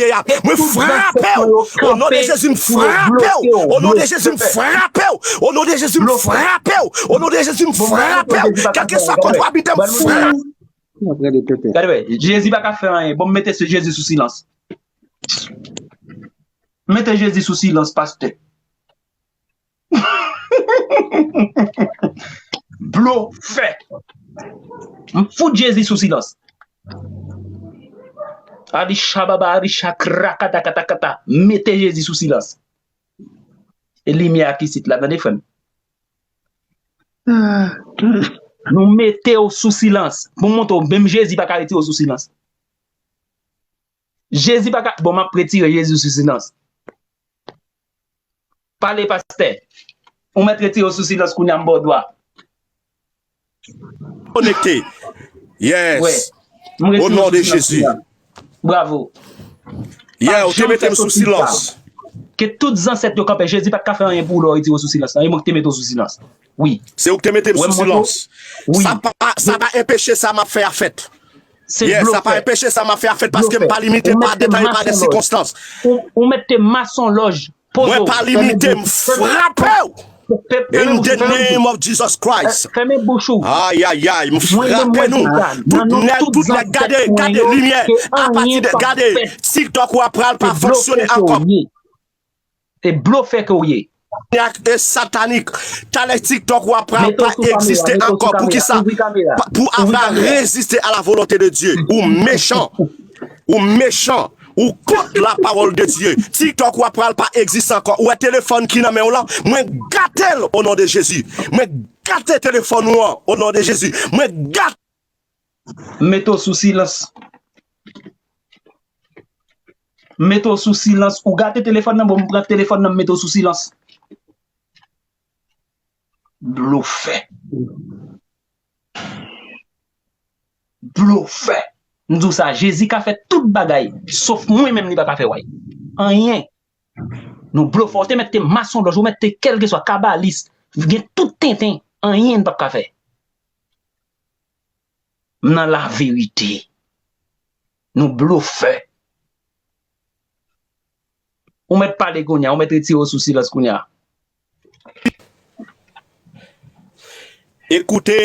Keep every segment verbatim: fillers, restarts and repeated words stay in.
ye a. Mwen frape w. O non de Jezi, m frape w. O non de Jezi, m frape w. O non de Jezi, m frape w. O non de Jezi, m frape w. Kèlkeswa kote w abite, m frape. Gade wè, Jezi pa ka fè anyen. Bon, m mete Jezi sou silans. Mete Jezi sou silans, pastè. Blofè. M fout Jezi sou silans. Alichababa, alichat, krakata, kata, kata. Mete Jezi sou silans. E limyè a ki sit la, tande frè m. Nou mete w sou silans. Pou m montre w, menm Jezi pa ka retire w sou silans. Jezi pa ka, bon, m ap retire Jezi sou silans. Pale, pastè. Ou mèt retire w sou silans kounye a, m ba w dwa. Konekte. Yes. O non de Jezi. Bravo. Yeah, ou te mete m sou silans. Ke tout zansèt yo kanpe. Jezi pa t ka fè anyen pou ou lè w retire w sou silans. E mwen ki te mete w sou silans. Wi. Se ou ki te mete m sou silans. Sa pa, sa pa enpeche sa m ap fè a fèt. Yeah, sa pa enpeche sa m ap fè a fèt paske m pa limite pa de tan e pa de sikonstans. Ou mete mason lòj. Mwen pa limite, m frape w. In the name of Jesus Christ. Fèmen bouch ou. Ayayay, m frape nou. Tout nèg, tout nèg, gade, gade limyè. Apati de, gade, TikTok ou a pral pa fonksyone ankò. E blofè ke w ye. E satanik. Talè TikTok ou a pral pa egziste ankò. Poukisa? Pou ava reziste a la volonte de Dye. Ou mechan. Ou mechan. Ou kont la pawòl de Dye. TikTok ou a pral pa egziste ankò. Ou wè telefòn ki nan men w lan? Mwen gate l o non de Jezi. Mwen gate telefòn ou an o non de Jezi. Mwen gate. M mete w sou silans. M mete w sou silans. Ou gate telefòn nan, bon, m pran telefòn nan, m mete w sou silans. Blofè. Blofè. M di w sa, Jezi ka fè tout bagay, sof mwen menm li pa ka fè w anyen. Nou blofè, ou te mèt te masonlòj, ou mèt te kèlkeswa kabalis, gen tout tenten, anyen n p ap ka fè. M nan laverite. Nou blofè. Ou mèt pale kounye a, ou mèt retire w sou silans kounye a. Ekoute,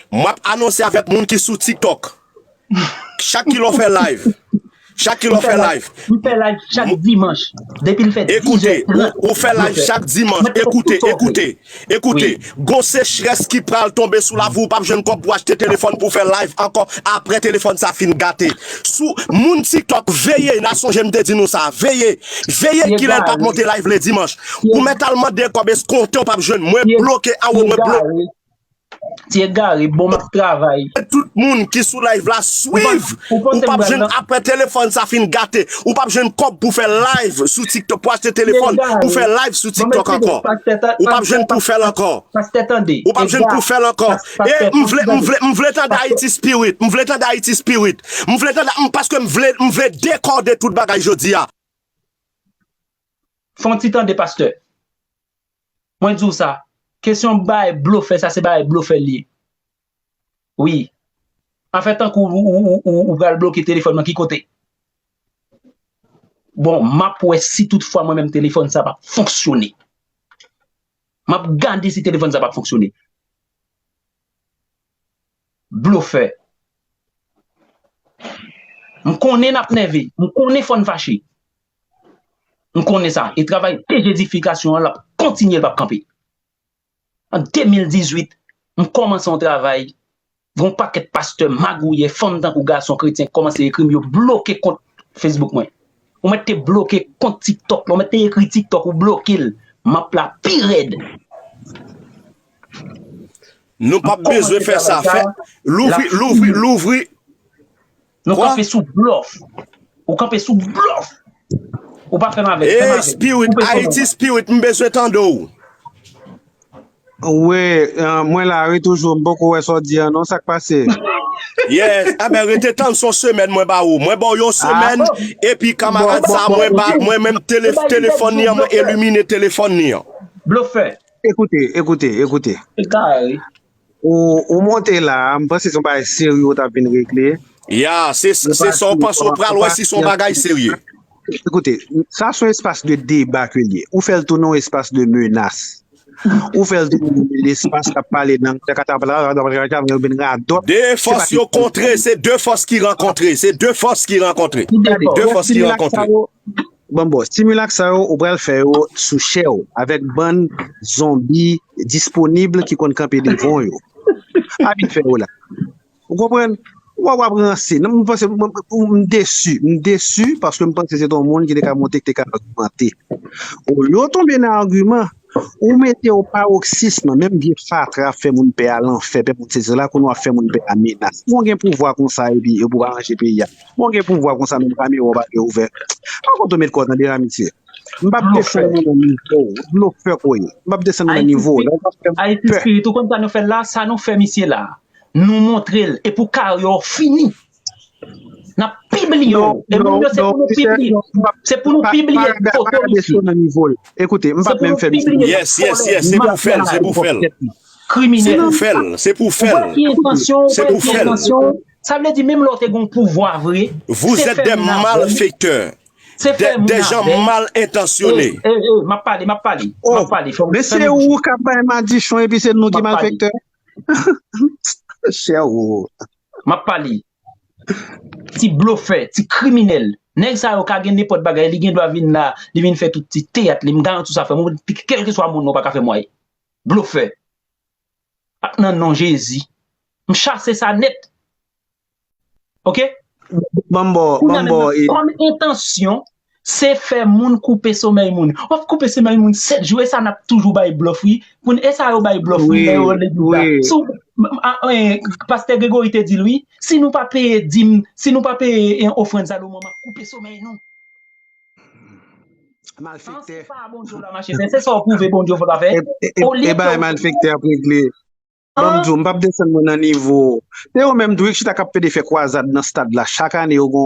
m ap anonse avèk moun ki sou TikTok. Chak kilè w fè live. Chak kilè w fè live. M fè live chak dimanch. Depi l fè Ekoute, ou fè live chak dimanch. Ekoute, ekoute. Ekoute, gon sechrès ki pral tonbe sou lavi w, ou p ap jwenn kòb pou achte telefòn pou fè live ankò apre telefòn sa fin gate. Sou moun TikTok, veye, n a sonje m te di nou sa, veye, veye kilè l p ap monte live le dimanch. Ou mèt al mande kòb eskonte, ou p ap jwenn. Mwen bloke a ou, mwen bloke. Ti egare, bon m ap travay. Tout moun ki sou live la swiv. Ou p ap jwenn apre telefòn sa fin gate. Ou p ap jwenn kòb pou fè live sou TikTok, pou achte telefòn, pou fè live sou TikTok ankò. Ou p ap jwenn pou fè l ankò. Ou p ap jwenn pou fè l ankò. E m vle, m vle, m vle tande Haiti Spirit. M vle tande Haiti Spirit. M vle tande, paske m vle, m vle dekòde tout bagay jodi a. Fè yon ti tande, pastè. Mwen di w sa, kesyon bagay blofè sa, se bagay blofè l ye. Wi. An fè tankou ou, ou, ou, ou, ou pral bloke telefòn nan ki kote? Bon, m ap wè si tout fwa mwen menm telefòn sa p ap fonksyone. M ap gade si telefòn sa p ap fonksyone. Blofè. M konnen n ap nève. M konnen fò n fache. M konnen sa. E travay dejedifikasyon an, l ap kontinye, l p ap kanpe. An de mil dizuit, m kòmanse yon travay. Gen yon pakèt pastè magouyè, fanm tankou gason kretyen, kòmanse ekri m, yo bloke kont Facebook mwen. Ou mèt te bloke kont TikTok la, ou mèt te ekri TikTok, ou bloke l. M ap la pi rèd. Nou p ap bezwen fè sa. Fè, louvri, louvri, louvri. Nou kanpe sou blòf. Ou kanpe sou blòf. Ou pa fè m avèk, fè m avèk. Spirit, Haiti Spirit, m bezwen tande w. Wi, mwen la wi toujou, m poko wè sa w di an non, sa k pase? Yes, enben rete tann se yon semèn mwen ba ou. Mwen ba w yon semèn, epi kanmarad sa mwen ba, mwen menm telefòn li an, mwen elimine telefòn li an. Blofè. Ekoute, ekoute, ekoute. Ou, ou monte la, m panse se yon bagay serye ou t ap vin regle. Ya, se se sa w panse w pral wè si se yon bagay serye. Ekoute, sa se yon espas de deba ke l ye. Ou fè l tounen yon espas de menas. Ou fè l tounen yon espas k ap pale nan radòt. De fòs yo kontre, se de fòs ki rankontre, se de fòs ki rankontre. De fòs ki rankontre. Bon, bon, similak sa yo, ou pral fè yo sou chè w, avèk bann zonbi disponib ki konn kanpe devan yo. Pa vin fè yo la. Ou konprann? Wa w ap ranse. Non, m panse, m desi. M desi paske m panse se te yon moun ki te ka monte, ki te ka agimante. Olye w tonbe nan agiman, ou mete w paroksism, menm vye fatra ap fè moun pè a lanfè, pè moun sezi la, kounye w ap fè moun pè a menas. Ou gen pouvwa konsa epi yo pou aranje peyi a. Ou gen pouvwa konsa menm kamera w pa gen ouvè. Pa konn tou met kò tande la, mesye. M p ap desann nan nivo w. Blofè w ye. M p ap desann nan nivo w. Lè w ap fè m pè. Ayiti Spirit, ou konn sa nou fè l la? Sa nou fè misye la. Nou montre l. E pou karyè w fini. N ap pibliye w. E moun yo, se pou nou pibliye. Se pou nou pibliye foto misye. Ekoute, m p ap menm fè misye. Yes, yes, yes. Se pou fè l, se pou fè l. Se Kriminèl. pou fè l, se pou fè l. Ou wè ki entansyon, ou Se wè pou ki fè l. entansyon. Sa vle di, menm lè w te gen yon pouvwa vre, Vous se êtes fè des moun avè l. malfaiteurs, Se fè des, moun des gens avè l. mal intentionnés. E, e, e, m ap pale, m ap pale, m ap pale. Fò m, Men fò se m ou k ap bay madichon epi se nou ki M ap pale. malfektè. Chè ou. M ap pale. Ti blofè, ti kriminèl. Nèg sa yo ka gen nenpòt bagay, li gen dwa vin la, li vin fè tout ti teyat li. M garanti w sa, frè m, kèlkeswa moun nan, ou pa ka fè m wè. Blofè. Ak nan non Jezi. M chase sa nèt. Oke? Ban m ba w, ban m ba w. Kòm entansyon, se fè moun koupe somèy moun. W ap koupe somèy moun sèt jou, e sa n ap toujou bay blòf, wi. Moun, e sa yo bay blòf, wi, lè yo legliz la. Si w, a, e, Pastè Gregory te di l, wi, si nou pa peye dim, si nou pa peye, e, ofrann Salomo, m ap koupe somèy nou. Malfektè. Sa pa Bondye w la mache fè, se sa w pwouve Bondye w fò ta fè. E, e, e, e bagay malfektè ap regle. Ban m di w, m p ap desann mwen nan nivo w. Se yo menm tou wi k chita k ap pede fè kwazad nan stad la. Chak ane yo gon